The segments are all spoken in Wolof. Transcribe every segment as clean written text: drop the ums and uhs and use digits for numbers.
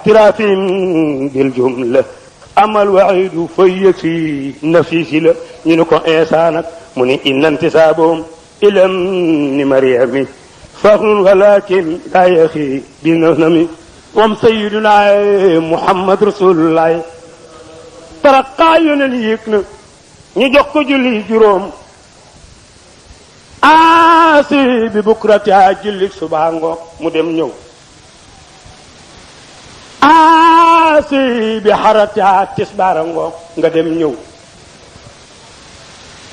اعتراف بالجملة أما الوعيد في نفيس لا ينكو إنسانك من إن انتسابهم إلى ابن مريم فخر ولكن لا يخي بالنظم وم سيدنا محمد رسول الله ترقى ينليكنا نجوكو جلي جروم آسي ببكرة جلي سبحانه مدم نيو آسي بحرتها تسبارنغو نقدم نيو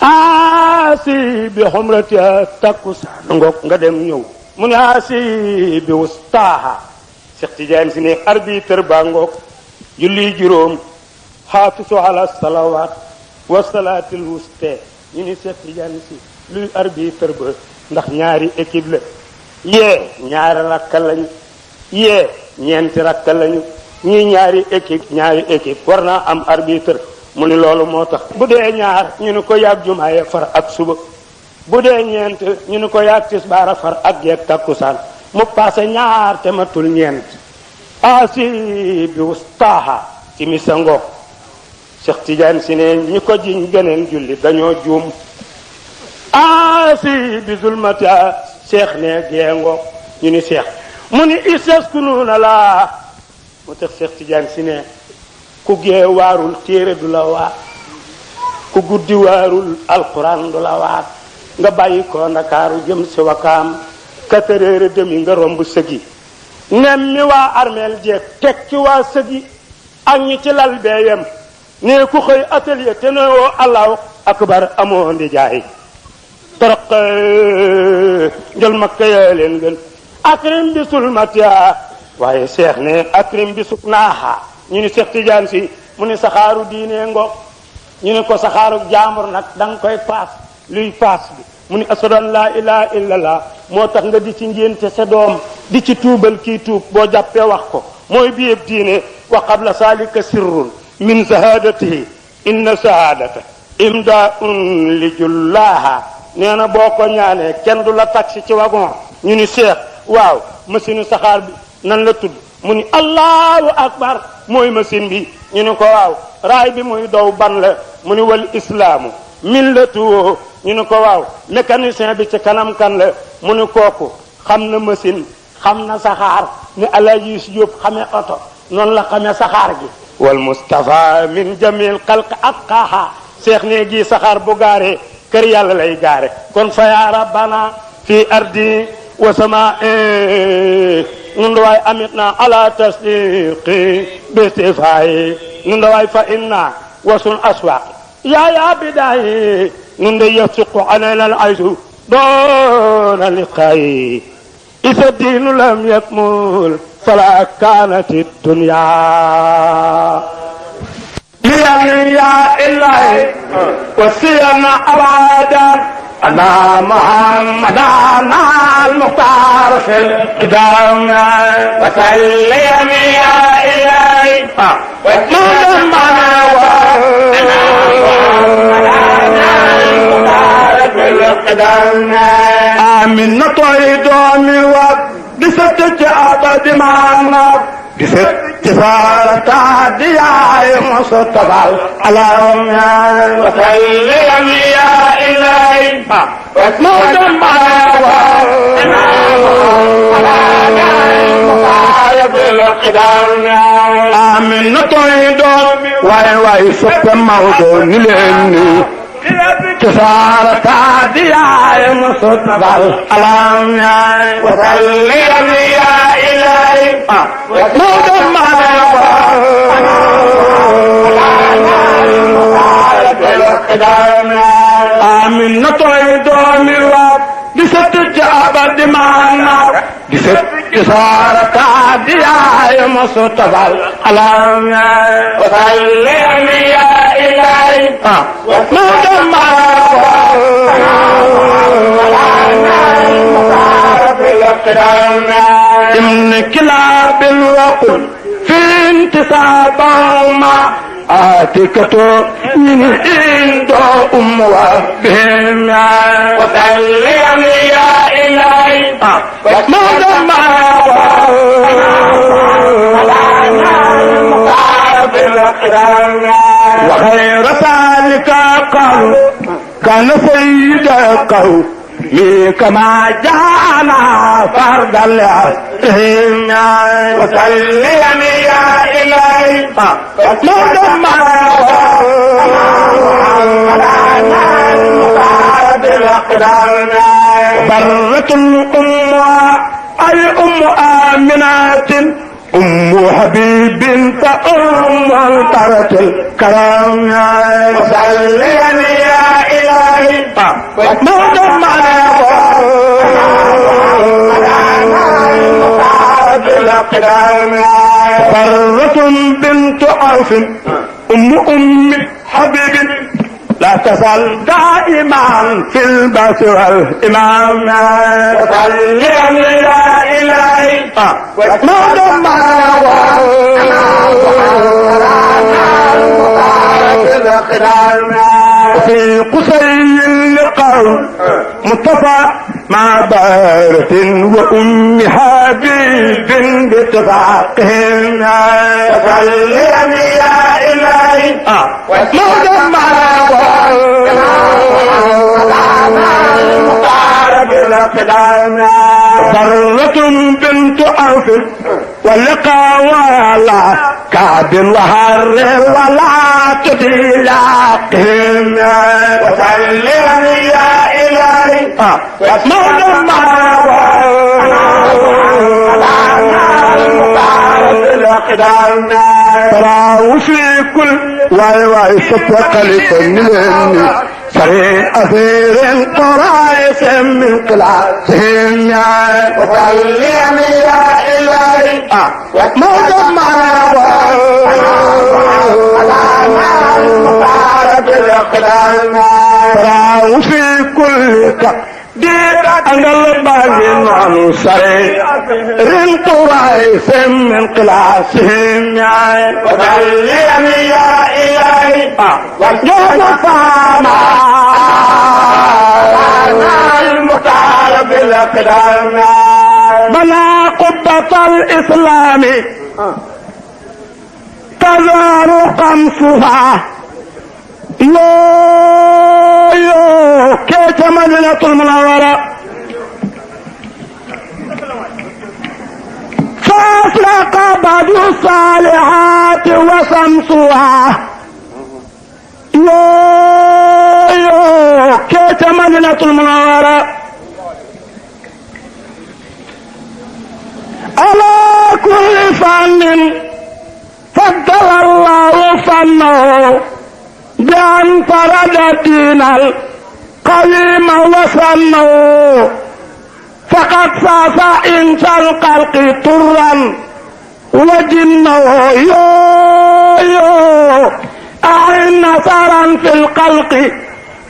آسي بحمرتها تكسانغو نقدم نيو من آسي بوسطاها سيختجان سنة أربيتر بانغو جلي جروم حافظوا على الصلوات والصلاة الوسطى ñi سيختجان سي luy arbitre ba ndax ñaari équipe la yee ñaari rakka lañu yee ñeenti rakka lañu ñii ñaari équipe war naa am arbitre mu ni loolu moo tax bu dee ñaar ñu ni ko yàgg jumaaya far ak suba bu dee ñeent ñu ni ko yàgg tisbaara far ak geeg takkusaan mu passé ñaar te matul ñeent asi bi ustaha ci misango Cheikh Tidiane si ne ñi ko jiñ beneen julli dañoo juum asi bi zulmata Cheikh ne geengo ñu ni Cheikh mu ni istaskununa la mu tax Cheikh Tidiane si ne ku gee waarul téere du la waat ku guddi waarul alquran du la waat nga bàyyi ko Ndakaaru jëm si Wakaam 4h30 nga romb sëgi nem mi waa armeel jeeg teg ci waa sëgi ak ñi ci lal beeyam ne ku xëy atelier te ne woo allahu akbar amoo ndi jaay torok njël makka yaa leen gën akrim bi sulmatia waaye Cheikh ne akrim bi suknaaha ñu ni Cheikh Tidiane si mu ni saxaaru diine ngo ñu ni ko saxaaru jaambur nag danga koy paas luy paas bi mu ni ashhadu an laa ilaha illallah moo tax nga di ci ngénte sa doom di ci tuubal kii tuub boo jàppee wax ko mooy biyeb diine wa qabla salika sirrun min sahadatihi inna sahadata imdaun li jullaha nee na boo ko ñaanee kenn du la taxi ci wagon ñu ni Cheikh waaw machine saxaar bi nan la tudd mu ni allahu akbar mooy machine bi ñu ni ko waaw raay bi muy dow ban la mu ni wal islaamu millatu ñu ni ko waaw mécanicien bi ci kanam kan la mu ni kooku xam na machine xam na saxaar ni Alaaji Jóob xamee oto noonu la xamee saxaar gi wal mustafa min jamil xalq atqaha Cheikh ne gi saxaar bu gaaree kër yàlla lay gaare kon fa ya rabbana fi ardi wa samaa'i nun dawaay amit na ala tasdiqi bistifaayi nun dawaay fa inna wasul aswaq ya bidayi nun da yasuqu alayna al aysu doona liqaayi isa diinu lam yakmul fala kanat dunya يا إلهي وسيرنا أبدا أنا محمدا المختار في القدام وسلم يا إلهي وسلم آمين نطيد من وبستة أبد معنا بست صارت عدياء مصطفى اللهم وسلم يا إلهي واسمه آمين نطيد واي سب موضوع نلني صارت عدياء مصطفى اللهم وسلم يا إلهي آمين نطيد من وقت بست جابت دماغنا بست صارت عدياء مصطفى اللهم وسلم يا إلهي إن كلاب الوقل في انتصابهما آتكة من عند وبهم وسلم يا إلهي وخير ذلك قول كان سيد قوم كما جاءنا فرد العظيم وسلم يا إلهي مدمع برة الأمة الأم آمنة أم حبيب فأم الطرة الكرام وسلم يا إلهي مدمع فرة بنت عوف أم حبيب لا تزال دائما في البث والإمام وصلي يا إلهي مدمع في قصي القوم مصطفى مع بارة وأم حبيب باتفاقهم وصلي يا إلهي مدمع فرة بنت عوف ولقى ولا كعب وهر ولا تبيلاقهم وسلم يا إلهي مدمع تراه في كل واي ستقلب مني سريع أثير قرايس من قلعتهم وصلي يا إلهي مدمع تراه في كل دير أنقل باقي سريع قرايس من قلعتهم وصلي يا إلهي وجهنا فاما المختار بالأقدام بنى قبة الإسلام تزار قمصها يو كيت مدينة المنورة فأسرق بعض الصالحات وشمسها يو كيت مدينة المنورة على كل فن فضل الله فنه بأن فرد الدين القيم وسنه فقد ساس إنس الخلق طرا وجنه يو أعن نصرا في الخلق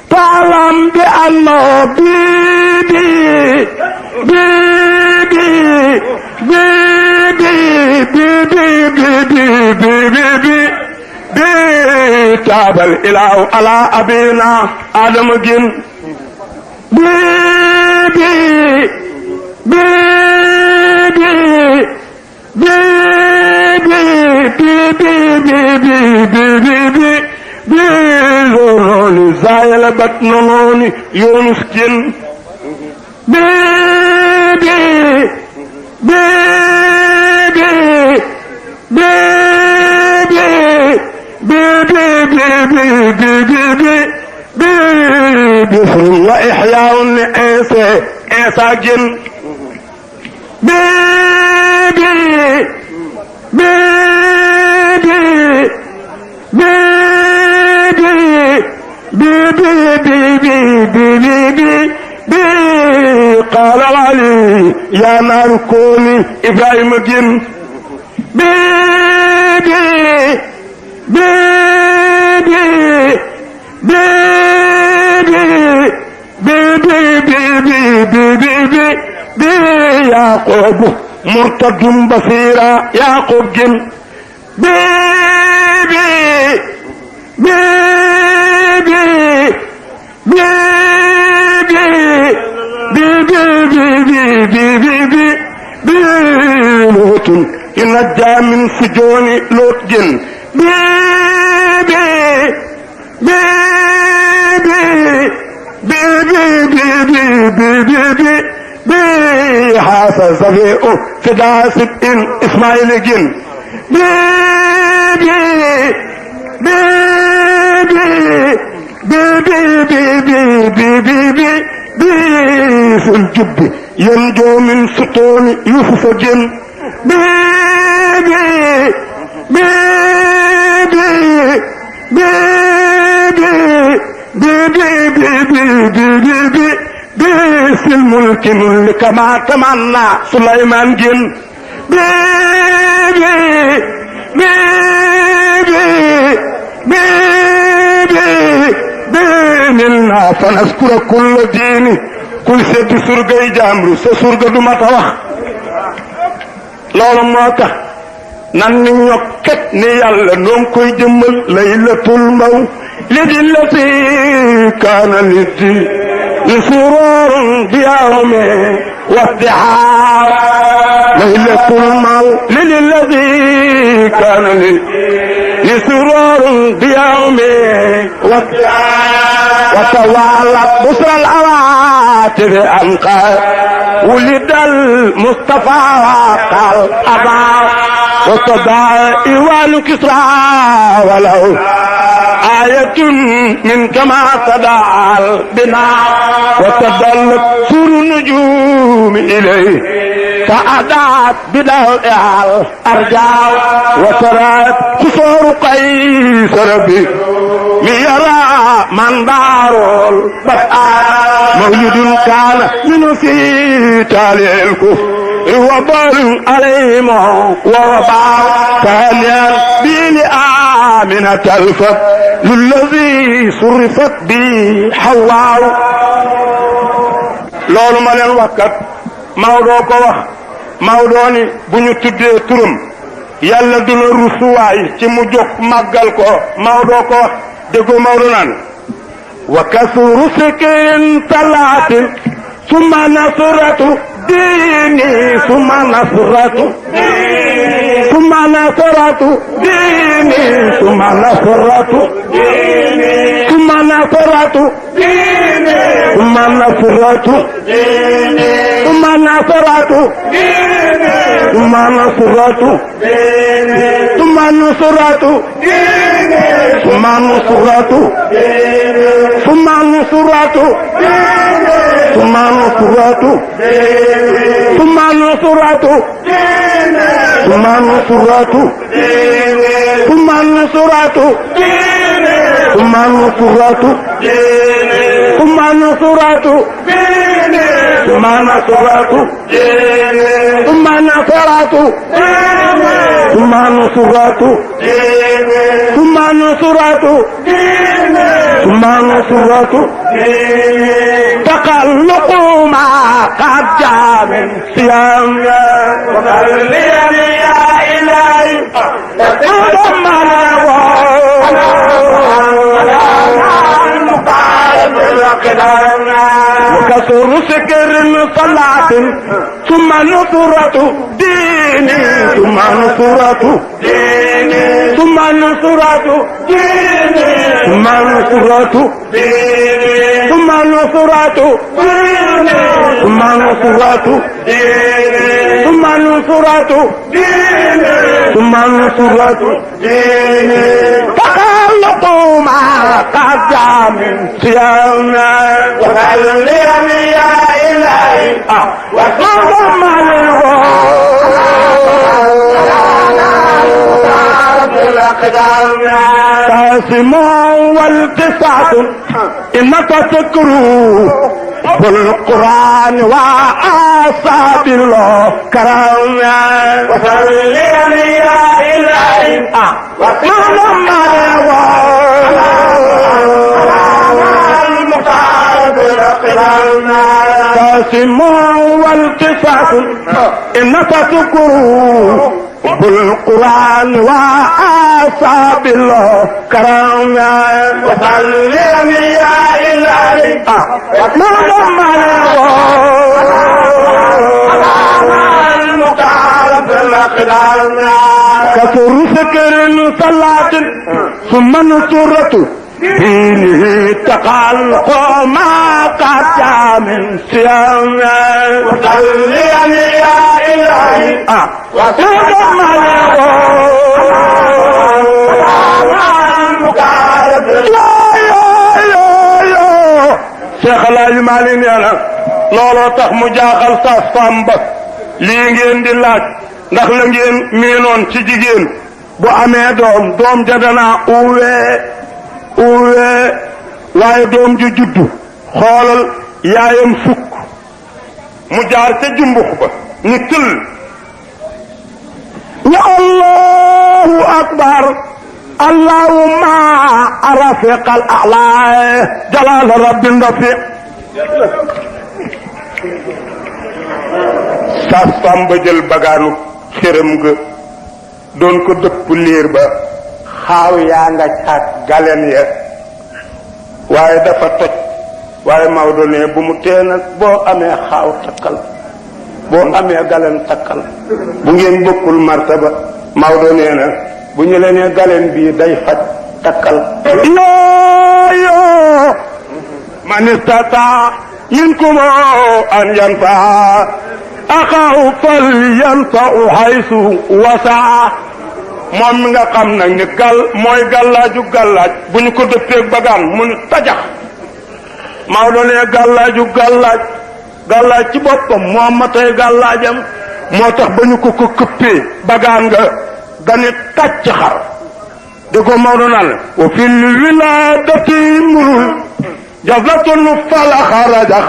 تعلم بأنه تاب الإله على أبينا آدم جن بيزوروني زايل بطنوني يونس جن بسم الله إحياء عيسى جن قال علي يا نار كوني إبراهيم جن يعقوب مرتد بصيرا يعقوب جن لوط ينجى من سجون لوط جن حاسة زبيء فداس إن إسماعيل جن في الجب ينجو من سطون يوسف جن بيس الملك ملك ما تمنى سليمان جن منا فنذكر كل دين كل سيد سرغي جامرو سرغ دوما تاخ لولو موتا nan ni ñokket ni yàlla noom koy jëmmal laylatul maw lidi lati kaana liddi li sururun bi yawmi waddiha laylatul maw lidi lati kaana li sururun bi yawmi waddiha وتوالت بشرى الأواتر أنقى ولد المصطفى وقال أبا وصدى إيوان كسرى ولو آية من كما صدى البناء وتدلت سور النجوم إليه فأدعت بدوءها الأرجاء وترات قصور قيصر به ليرى من دار البقاء مولد كان من في تالي الكفر وبال عليهم ووباء ثانيا بين آمنة الفت للذي صرفت به حواء لولو ما لين وقت Maodo ko wax Maodo ni bu ñu tuddee turam yàlla dina rusuwaay ci mu jóg màggal ko Maodo ko wax déggoo Maodo naan wa kasuru sikin talatin summa nasratu diini summa nasratu summa nasratu diini summa nasratu diini summa nasratu diini summa nasratu diini ثم نصرت ثم نصرت ثم نصرت ثم نصرت ثم نصرت ثم نصرت ثم نصرت ثم نصرت ثم نصرت ثم نصرت ثم نصرت ثم نصرت ثم نصرت ثم نصرت ثم نصرت ثم نصرت تقلق ما قد جاء من صيام وصلي يا إلهي ثم وكسر سكر صلاة ثم نصرة ديني ثم نصرة ديني ثم نصرة ديني ثم نصرة ديني ثم نصرة ديني ثم نصرة ديني ثم نصرة ديني ثم نصرة ديني تخلقوا ما قد جاء من صيامنا وخلي يا إلهي وصلهم تاسم والتسعة إن تذكروا بالقرآن وآصاب الله كرامنا وصلي يا إلهي وصلهم تاسم والتسعة إن تذكروا بالقرآن وآصاب الله كرامنا وصلي يا إلهي وصلهم المختار في الأقدام كثر سكر صلاة ثم نصرة دينه تقلق ما قد من صيام وصليا يا إلهي وسلم عليه Cheikh Alaaji Maalik nee na looloo tax mu jaaxal Saas Samba lii ngeen di laaj ndax la ngeen miinoon ci jigéen bu amee doom ja danaa uwee waaye doom ju juddu xoolal yaayam fukk mu jaar ca jumbux ba ni tël ni allahu akbar allahumma rafiqal a'la jalal rabbin rafiq Saas Samba jël bagaanu xërëm ga doon ko dëpp liir ba xaaw yaa nga caat galen ya waaye dafa toj waaye Maodo ne bu mu tee nag boo amee xaaw takkal boo amee galen takkal bu ngeen bokkul martaba Maodo nee na bu ñu leen galen bii day faj takkal yoo man istata minkum an yanfa axaahu fal yanfa'u haysu wasa moom mi nga xam nag ni mooy gàllaaju gàllaaj bu ñu ko dëppee bagaan mu ni tajax Maodo ne gàllaaju gàllaaj ci boppam moom ma tey gàllaajam moo tax ba ñu ko këppee bagaan nga dani tàcc xar de ko Maodo naan wa fil wilaadati murul jazatun fala xarajax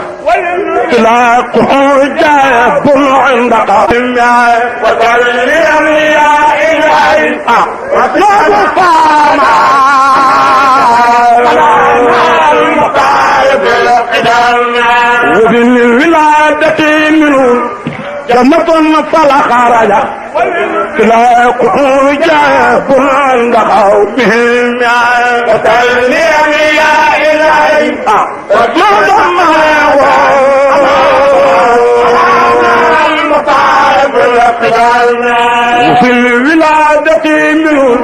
تلاقه جاب عند قوم وسلم يا إلهي واطلب فاما المقارب القدم وفي الولادة منه جنة فلا خرج تلاقه جاب عند قومهم وسلم يا إلهي واطلب وفي الولادة منه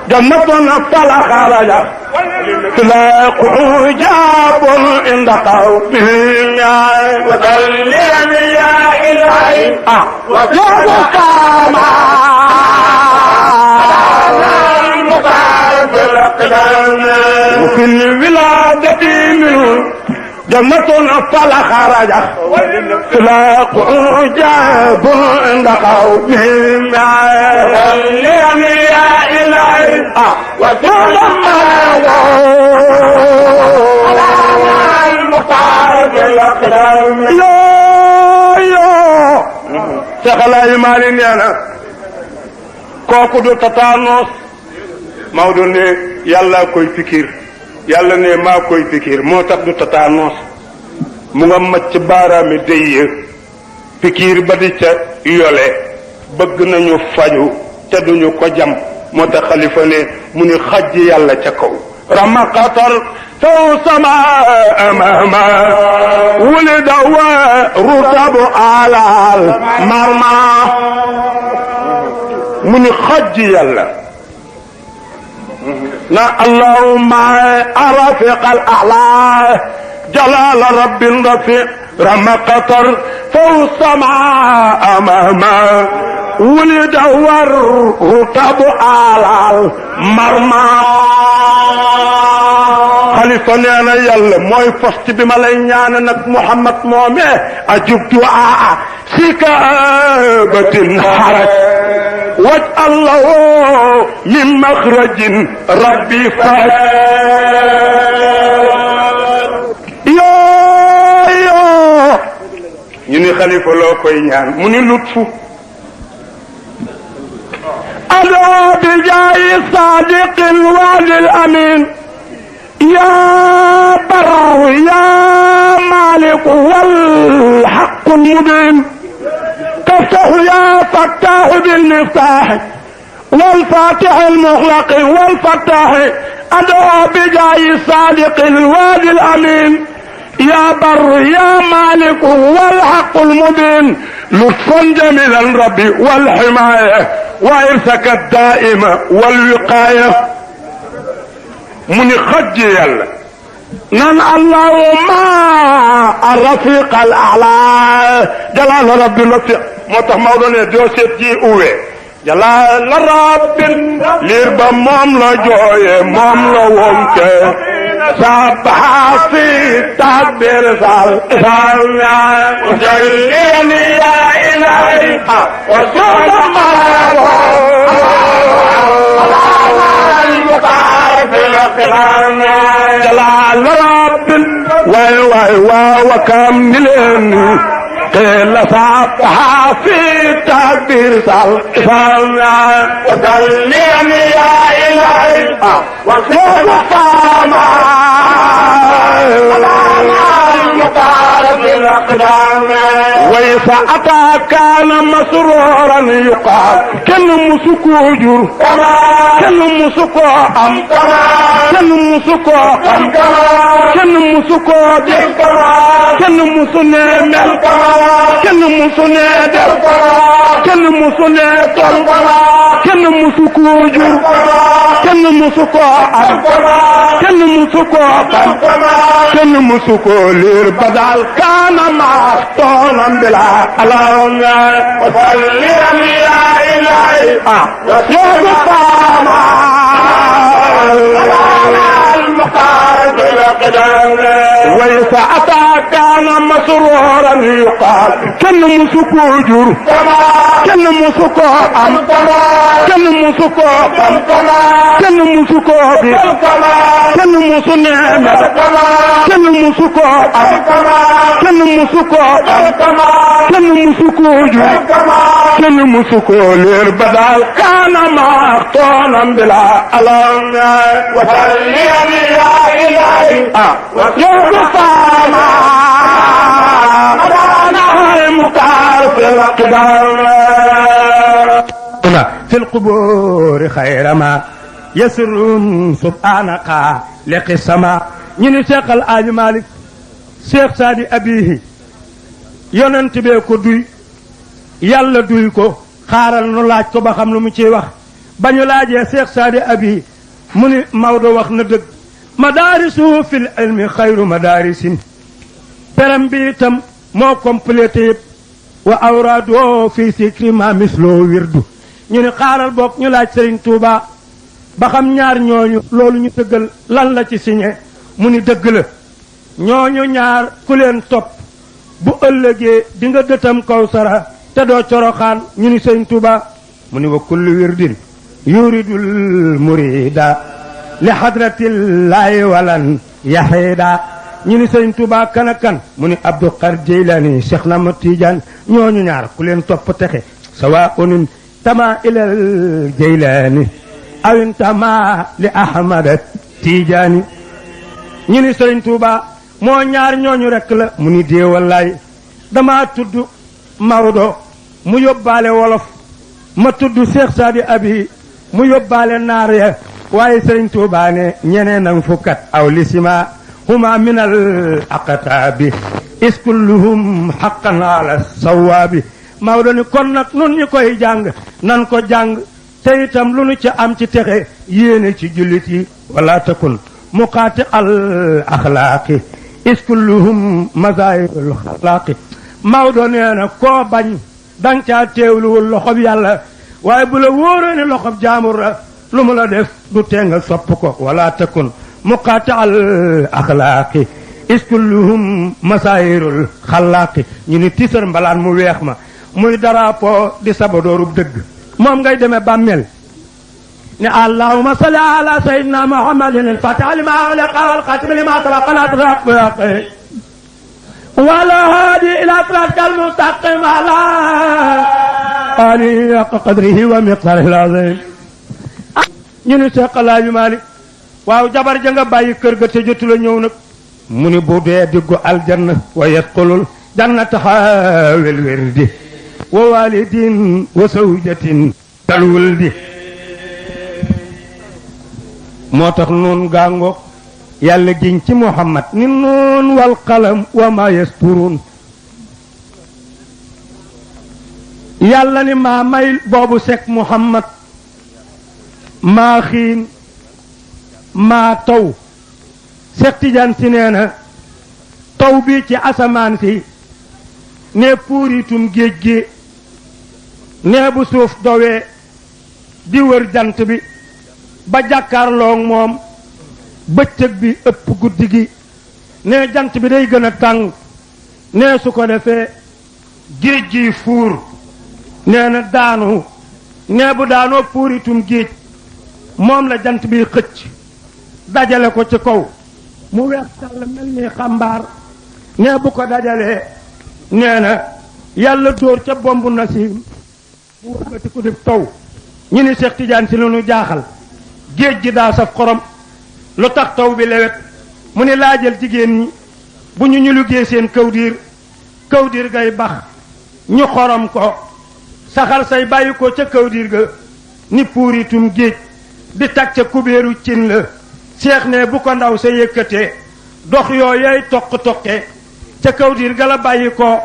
جنة فلا خرج تلاقه جاب عند قومهم وسلم يا إلهي واطلب فاما وفي الولادة منه جنة فلا خرج تلاقه جاب عند قومهم وسلم يا إلهي وسلم Cheikh Alaaji Maalik nee na kooku du tataanos Maodo ne yàlla koy fikir yàlla ne maa koy fikir moo tax du tataanos mu nga macc baaraami déy fikir ba di ca yole bëgg nañu faju te duñu ko jam moo tax xalifa ne mu ni xajj yàlla ca kaw ramaqatar taw sama amama wulida wa rutabu alal marma mu ni xajj yàlla na allahumma arafiq al a'la jalal rabbin rafiq ramaqatar taw sama amama ولد والرطب على المرمى خليفة نانا يلا موي فست بما لي نانا نك محمد مومي اجب دعاء سكابة حرج واجعل له من مخرج ربي فرج يا يني خليفة لو كوي نان مني لطفو أدعو بجاه الصادق الوعد الأمين يا بر يا مالك والحق المبين تفتح يا فتاح بالمفتاح والفاتح المغلق والفتاح أدعو بجاه الصادق الوعد الأمين يا بر يا مالك والحق المبين لطفا جميل الرب والحماية وإرثك الدائم والوقاية من خج يلا نن اللهم الرفيق الأعلى جلال رب لطيف موتاخ موضوع دوسيت جي اوي جلال رب ليربا موم لا جوي موم لا وونك سبح في تكبير سال وجلني يا إلهي وصل جلال رب واي وكم مليون قيل سبح في تكبير سال وجلني يا إلهي وصل وإذا أتى كان مسرورا يقال كن مسكو جر كن مسكو أم كن مسكو أم كن مسكو جر كن مسنة مل كن مسنة در كن مسنة تل كن مسكو جر كن مسكو أم كن مسكو أم كن مسكو لير بدل كان مختونا بلا اللهم وصل يا إلهي وسيد الطامع المختار بالقدام وإذا أتى كان مسرورا يقال كن مسكو جر كن مسكو أم كن مسكو أم كن مسكو بي كن مسنم كن مسكو أم كن مسكو أم كن مسكو جر كن مسكو لير بدل كان مختونا بلا اللهم وصل يا إلهي وسيد الطامع المختار في الأقدام في القبور خير ما يسر سبحانك لقي السماء ñi Cheikh Al Hadji Malick Cheikh Saadi Abihi yonent bee ko duy yàlla duy ko xaaral nu laaj ko ba xam lu mu ciy wax ba ñu laajee Cheikh Saadi Abihi mu ni Maodo wax na dëgg madaarisu fil ilmi xayru madaarisin peram bi itam moo complété yëpp wa awraadoo fi sikri ma misloo wirdu ñu ni xaaral boog ñu laaj Serigne Touba ba xam ñaar ñooñu loolu ñu tëggal lan la ci signé mu ni dëgg la ñooñu ñaar ku leen topp bu ëllëgee di nga dëtam kawsara te doo coroxaan ñu ni Serigne Touba mu ni wa kullu wirdin yuridul murida li hadratillahi walan yahida ñu ni Serigne Touba kan ak kan mu ni Abdou Qadir Jilani Cheikh Nama Tidiane ñooñu ñaar ku leen topp texe sawaa'un tama ilal Jilani awin tama li Ahmad Tidiane ñu ni Serigne Touba moo ñaar ñooñu rek la mu ni dee wallaay dama tudd Maodo mu yóbbaale wolof ma tudd Cheikh Saadi Abi mu yóbbaale naar ya waaye Serigne Touba ne ñeneen ang fukkat aw lisima huma min al aqtaabi iskulluhum haqqan ala sawaabi Maodo ni kon nag nun ñu koy jàng nan ko jàng te itam lu nu ci am ci texe yéene ci jullit yi wala takun muqaati al axlaaqi iskulluhum mazaayirul xalaaqi Maodo nee na koo bañ dang caa teewluwul loxob yàlla waaye bu la wóoree ne loxob jaamur la lu mu la def du tee nga sopp ko wala takun muqaati al axlaaqi iskulluhum mazaayirul xalaaqi ñu ni tisar mbalaan mu weex ma muy drapeau di sabadoorub dëgg moom ngay demee bàmmeel ne allahumma salli ala sayyidina muhammadin al-fatih lima ughliqa wal khatim lima sabaqa nasr wala hadi ila siratikal mustaqim ala alihi haqqa qadrihi wa miqdarihi al-azim ñu ni Cheikh El Hadji Malick waaw jabar ja nga bàyyi kër ga te jotu la ñëw nag mu ni bu dee diggu aljanna wa yadxulul jannata xaawel werdi wa walidin wa zawjatin talwuldi moo tax noon gaango yàlla giñ ci Muhammad ni noon wal qalam wa ma yasturun yàlla ni maa may boobu Seck Muhammad maa xiin maa taw Seex Tijaan si nee na taw bi ci asamaan si ne puuritum géej gi ne bu suuf dowee di wër jant bi ba jàkkaarloo moom bëccëg bi ëpp guddi gi ne jant bi day gën a tàng ne su ko defee géej gi fuur nee na daanu ne bu daanoo puuritum géej moom la jant bi xëcc dajale ko ci kaw mu weex tàll mel ni xambaar ne bu ko dajalee nee na yàlla dóor ca bombu nasiim bu wëlbati ko def taw ñu ni Seex Tijaan si lu nu jaaxal géej gi daa saf xorom lu tax taw bi lewet mu ni laajal jigéen ñi bu ñu liggéey seen kawdiir gay bax ñu xorom ko saxal say bàyyi ko ca kawdiir ga ni puuritum géej di tag ca kubéeru cin la seex ne bu ko ndaw sa yëkkatee dox yooyey toq-toqe ca kawdiir ga la bàyyi ko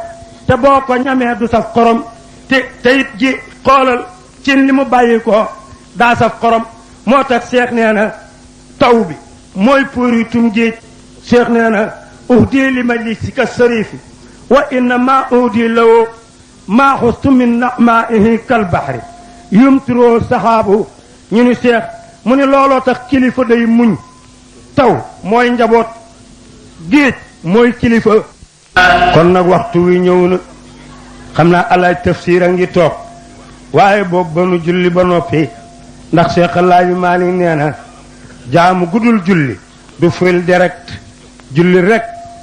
te boo ko ñamee du saf xorom te it ji xoolal cin li mu bàyyi ko daa saf xorom moo tax seex nee na taw bi mooy puuritum géej seex nee na uhdi li majlisika sarifi wa inna ma uhdi lawo maa xustu min na'maa'ihi kal bahri yumtiroo saxaabu ñu ni seex mu ni looloo tax kilifa day muñ taw mooy njaboot géej mooy kilifa kon nag waxtu wi ñëw na xam naa alaaj tafsir a ngi toog waaye boobu ba nu julli ba noppi ndax Seex Alaaji Maalik nee na jaamu gudul julli du fil direct julli rek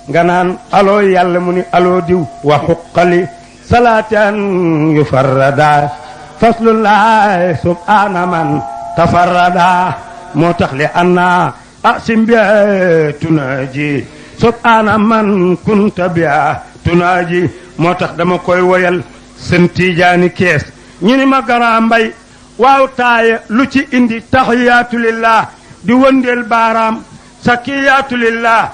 nga naan aloo yàlla mu ni aloo diw wa xuqali salaatan yufarrada faslullahi subhaana man tafarrada moo tax li anna asim bi tunaaji subhaana man kunta bi tunaaji moo tax dama koy woyal sën Tijaani Kees ñu ni ma Grand Mbay waaw taaya lu ci indi tahiyaatu lillah di wëndeel baaraam sakiyaatu lillah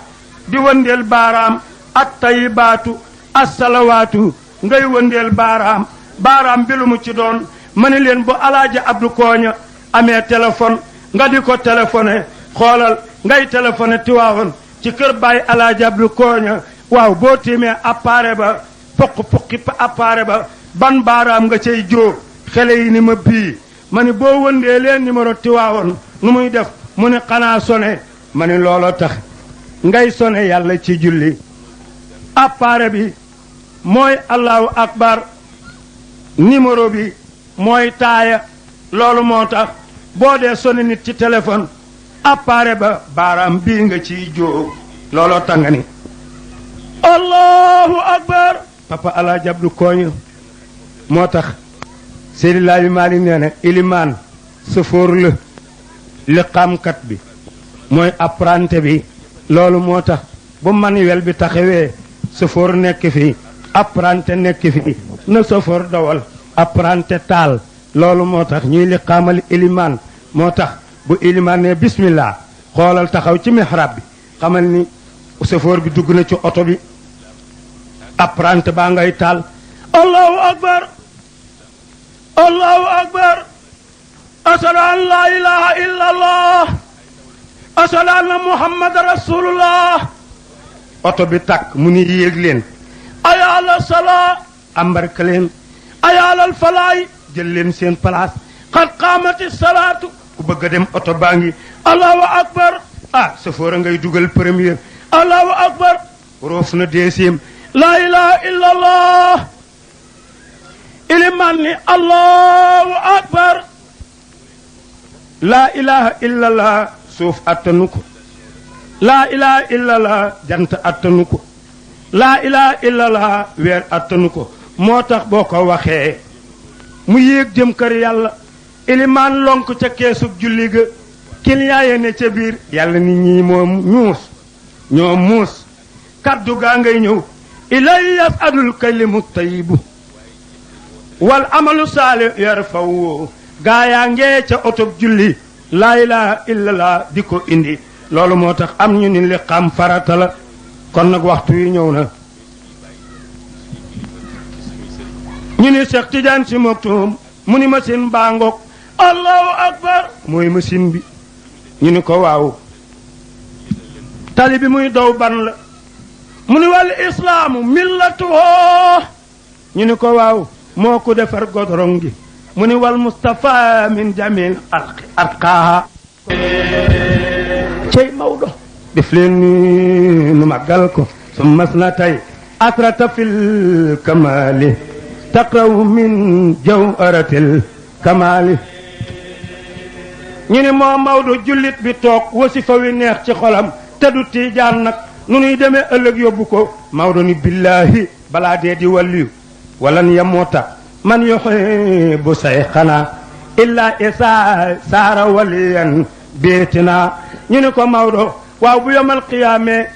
di wëndeel baaraam at tayibaatu assalawaatu ngay wëndeel baaraam bi lu mu ci doon ma ni leen bu alaaji Abdu Kooña amee téléphone nga di ko téléphoné xoolal ngay téléphoné Tiwaawan ci kër Baay alaaji Abdu Kooña waaw boo tiimee appareil ba puqi appareil ba ban baaraam nga cay jóor xele yi ni ma bii ma ni boo wëndee leen numéro Tiwaawan nu muy def mu ni xanaa sone ma ni looloo tax ngay sone yàlla ci julli appareil bi mooy allahu akbar numéro bi mooy taaya loolu moo tax boo dee sone nit ci téléphone appareil ba baaraam bii nga ciy jóor looloo tax nga ni allahu akbar papa Alaaji Abdu Kooña moo tax Seydi Laaji Maalik nee na ilimaan sëfoor la liqaamkat bi mooy apprenti bi loolu moo tax bu manuel bi taxawee sëfoor nekk fi apprenti nekk fi na sëfoor dawal apprenti taal loolu moo tax ñuy liqaamal ilimaan moo tax bu ilimaan ne bismillah xoolal taxaw ci mihrab bi xamal ni sëfoor bi dugg na ci oto bi apprenti baa ngay taal allahu akbar allahu akbar ashhadu an la ilaha illa allah ashhadu anna muhammad rasulullah oto bi takk mu ni yéeg leen aya ala salaa ambarka leen aya alal falaay jël leen seen place xad qaamati salaatu ku bëgg a dem oto baa ngi allahu akbar ah safoora ngay dugal premier allahu akbar roof na deuxième la ilaha illa allah iliman ni allahu akbar laa ilaha illallah suuf attanu ko laa ilaha illallah jant attanu ko laa ilaha illallah weer attanu ko moo tax boo ko waxee mu yéeg jëm kër yàlla ilimaan lonk ca keesug julli ga kiliyaaye ne ca biir yàlla nit ñi moom ñoo muus kaddu gaa ngay ñëw ilay yasadul kalimu tayibu wal amalu saali yarfawu gaa yaa ngee ca otob julli laa ilaha illallah di ko indi loolu moo tax am ñu ni li xam farata la kon nag waxtu yi ñëw na ñu ni Cheikh Tidiane Sy Maktoum mu ni machine baa ngoog allahu akbar mooy machine bi ñu ni ko waaw tali bi muy daw ban la mu ni wal islaamu millatuhu ñu ni ko waaw moo ko defar godorong gi mu ni wal mustafa min jamil arqaaha cey Maodo def leen ni nu màggal ko su mas na tey asrata fil kamali taqraw min jawharatil kamali ñu ni moo Maodo jullit bi toog wasifa wi neex ci xolam te du tiijaan nag nu nuy demee ëllëg yóbbu ko Maodo ni billahi balaa dee di wàlliyu walan yamuuta man yuhibbu sayxana illa isa saara waliyan beetina ñu ni ko Maodo waaw bu yomal qiyaamee